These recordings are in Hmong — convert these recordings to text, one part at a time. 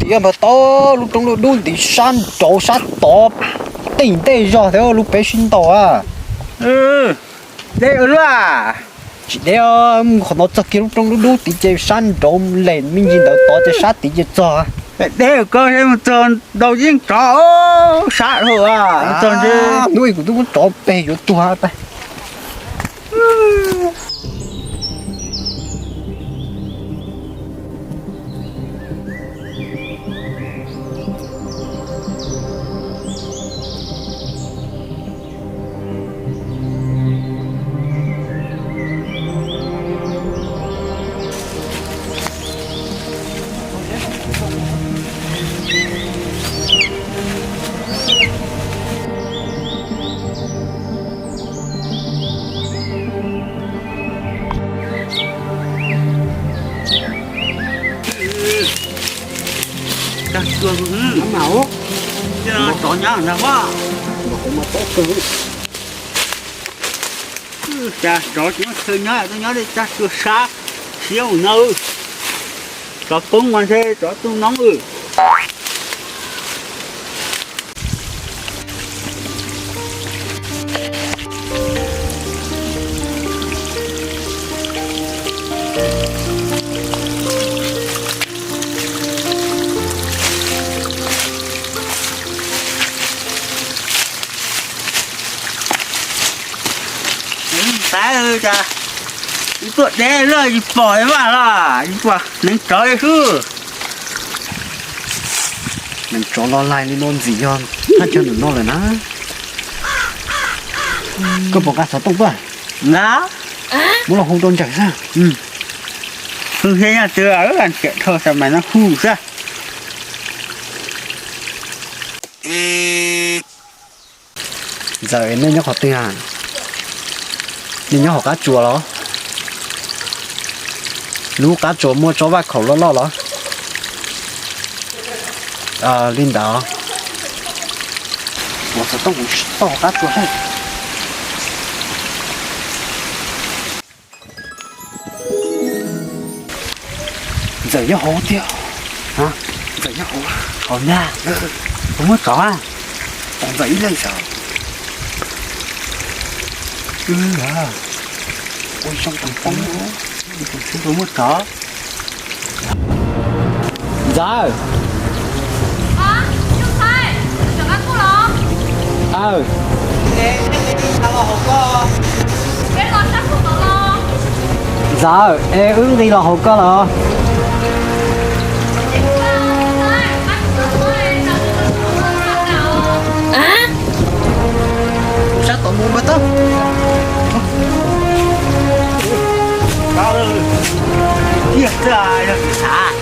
Yog npawg tau lub roob dub dub ntiv sab nraud sab tod, tej ntej zog thiab lub peb sib ntaus a. Deb ua luaj. Tsis deb, mus qhov no txog kiag lub roob dub dub tid ces sab nraud lem me ntsis ntawd tod ces sab tid ces txog. Deb koj mus txog ntau yeej tsov sab dhau mus txog ntsej. Hnub ib kuv twb muab tsov peg yuav tuag tag. Tag cuag, tsov nyob ntag. Cas tsov tsis muaj chaw nyob, tuaj nyob li tag cuag sab siab mus no. Tsov poob mas ntshe tsov tuaj noob. Xav cas wb tuaj deb luaj, yus pom vaj los yus pom neev tsov li xwb. Neev tsov los laig li no ntxim yog thaj chaw ntawm no lawm na. Koj puas nqa xov tooj tuaj? Nqa. Muab los hu rau Ntxawm xwb. Hu thiab nyob twg, nrhiav dhau xam mais no hu xwb. Ntxawm, nej nyob qhov twg a? Nej nyob hauv qab tsuas los? Lub qab tsuas muaj tsob vaj khaum loj loj los? Li ntawd. Ua xov tooj kuv toj qab tsuas thiab. Ntxawm nyob hauv tiag. Ntxawm nyob hauv. Hauv ntag. Puas muaj tsov? Pom Ntxawm ib leeg xwb. Ua zoo poob poob, puas muaj tsov? Ntxawm. Ntxawm, es wb nqis los hauv koj los? Sab tom mus npawg tau. Tiag tiag yog tsis xav.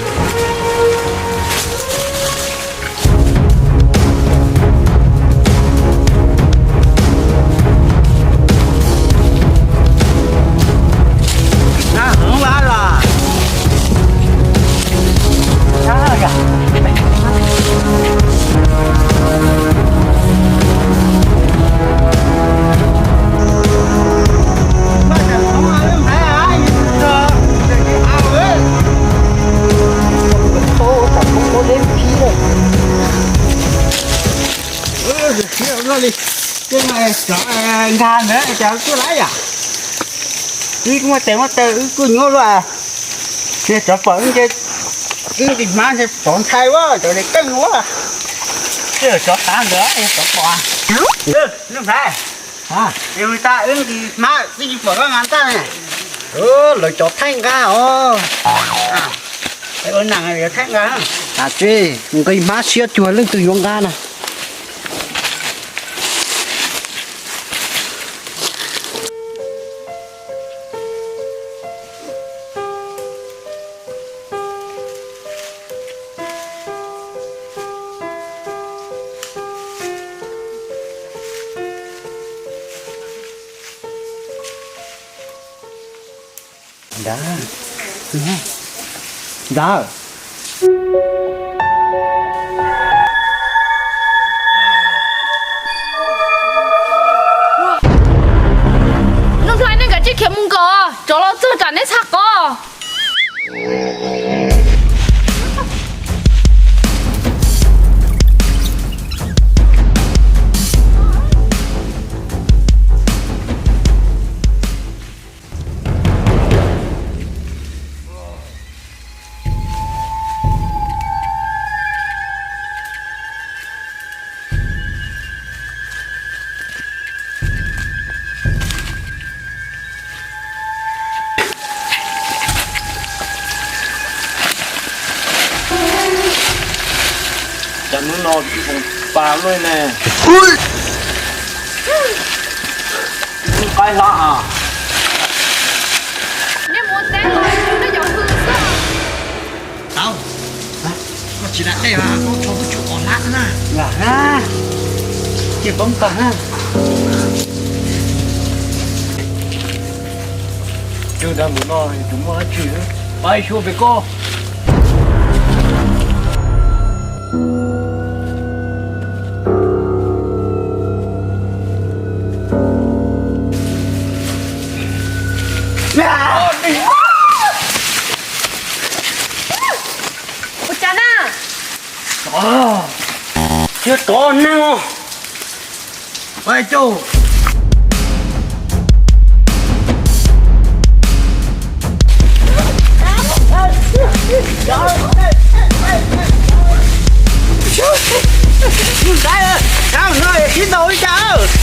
Nkag ntawd cas kuj laiv yam. Wb muaj tes muaj taw wb kuj nyuaj luaj. Ces tsov pom wb nce, wb nqis hmab ntshe tsov ntshai ua, tsov li keej ua. Tsov tav ntawd tsov pom. Nuj Nplhaib, wb nqis hmab twb tsis pom koj nqa ntaj ne. Lawv cov thaij nqa os. Ua neeg cov thaij nqa. Tsis nqis hmab siab cuag leej twg yuav nqa na. Ntawd, ntawd. Nuj Nplhaib, nej kav tsij khiav mus nkaus, tsov los txog tsam nej txhaj qov. No tsis foom pas luaj ne. Qaib hlab a. Nej mus teb los nej cov hwj xwb. Tau, koj tsis da dej mas koj tso tuaj tsum qos hlab na. Lam na, cia poob tag na. Cwg dag mus no tus muaj dab tsi, pab ib suab pem koj. Ua cas na? Thiab tov neeg os. Ua cas?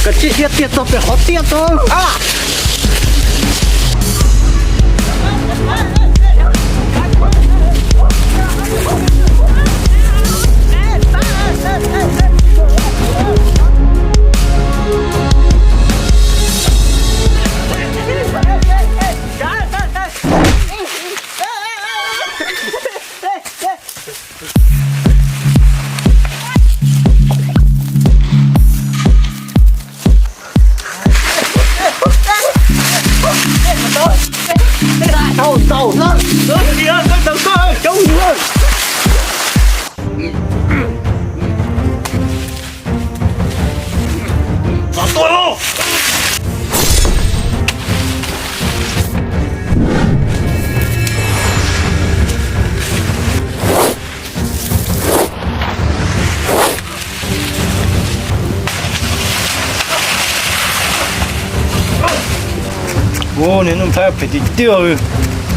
Koj tsis thiaj tiag txog pem qhov tiaj tau. Tau, tau, tau, tau, tau, coob. Ua niag Nuj Nplhaib phem tiag tiag,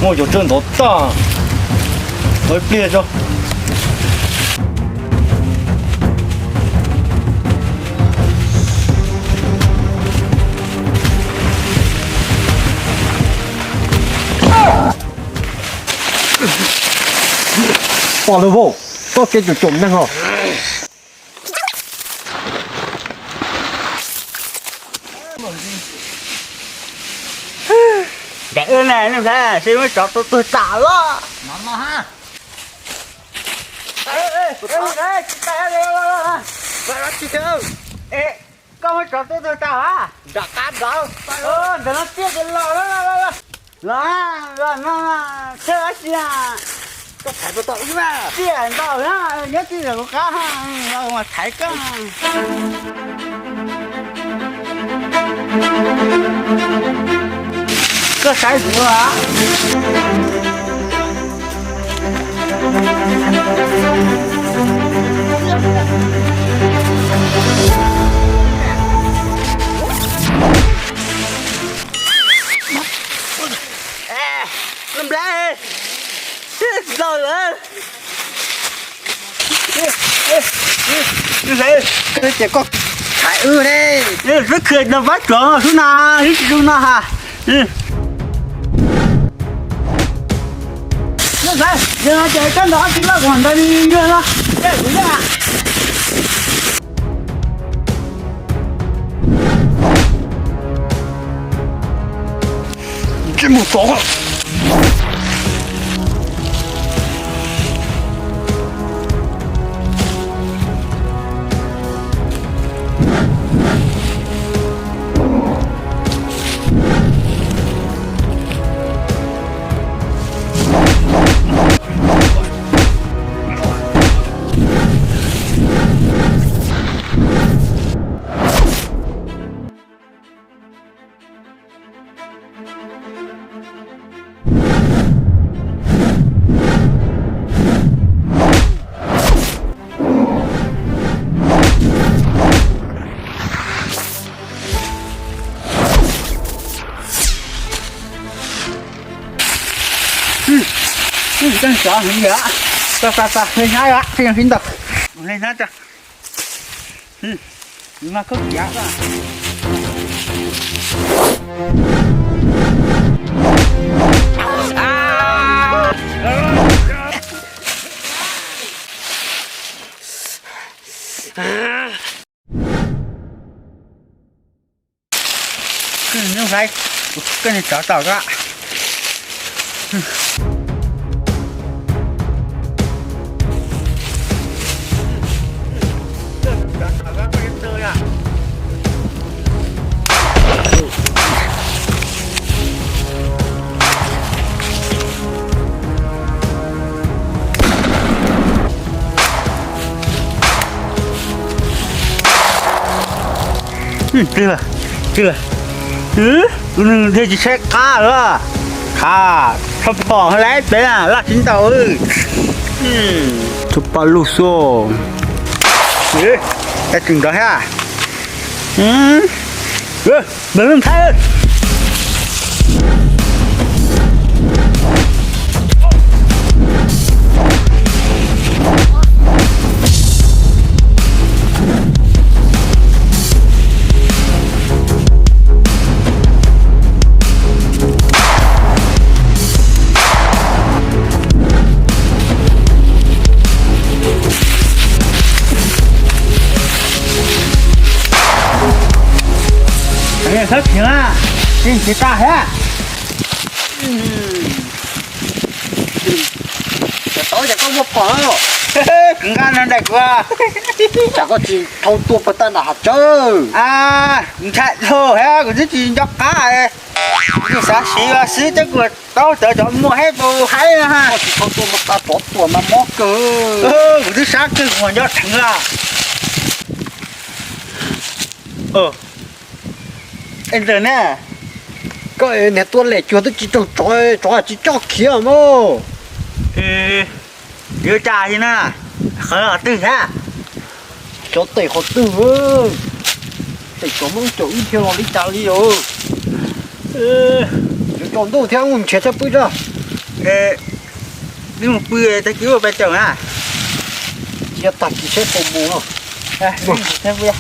muaj cov tsawb ntov tag, tos ib pliag tso. Pom lawm vauv, txoj kev caum caum neeg os. Ntev ne, Nuj Nplhaib, seb muab tsov tua tuag tas los. Koj muab tsov tua tuag tas a? Nram qab nrad, ntawm no tiaj ces los, los, los, los, los no, tsawg dab tsi a? Koj thaiv puas tau ib vag? Tiaj ntau na, nyob tsis ntawm kuv qab, los mas thaiv koj. Koj saib kuv a. Nuj Nplhaib, tsis tau lawm. Ces koj thaiv wb ne. Wb khwv no pab tsuav xwb na, wb tsis zoo no ha. Ces koj nrog tij laug kuv ntawd li nyuag no, kuv yeej. Tsis mus tod. Tseem tsov heev li. Tau, tau, tau, hle hnab, hle hnab tso. Mas khaub ciav. Nws hlais, koj niag tsov tom koj. Twg, twg, nws thiaj tsis tshaib qab lawm. Kha, tshaj phom lawm peb laj tsis ntaus. Tshaj paj lug xwb. Tseem nrov thiab. Npawg Lwm Thaiv. Thawb khiv na, tsis tsis tag thiab. Cov tau ces koj muaj pom. Kuv nqa no daim kuv. Tsam koj tsis thau tua puag ta nram hav tsawb. Ntshai dhau thiab kuv twb tsis nco qab. Kuv xav siv xwb tab kuv tau cov cov muag thiab tus haib no. Koj tsis thau tua puag ta tsov tuam mas mob kawg. Kuv twb sab kawg kuv nco dheev lawm. Ntawm ne, koj niag tua lem cuag twb tsis raug tsov, tsov tsis coj khiav mas. Yuav cas li na, qhov twg thiab? Xyov tes qhov twg, tes tsov Hmoob caum ib thiaj los li cas li os. Yuav tsaus ntuj thiab mus nrhiav saib pw tso. Twb mus pw tag kis ua peb caum na. Cia tag kis saib puas mus no.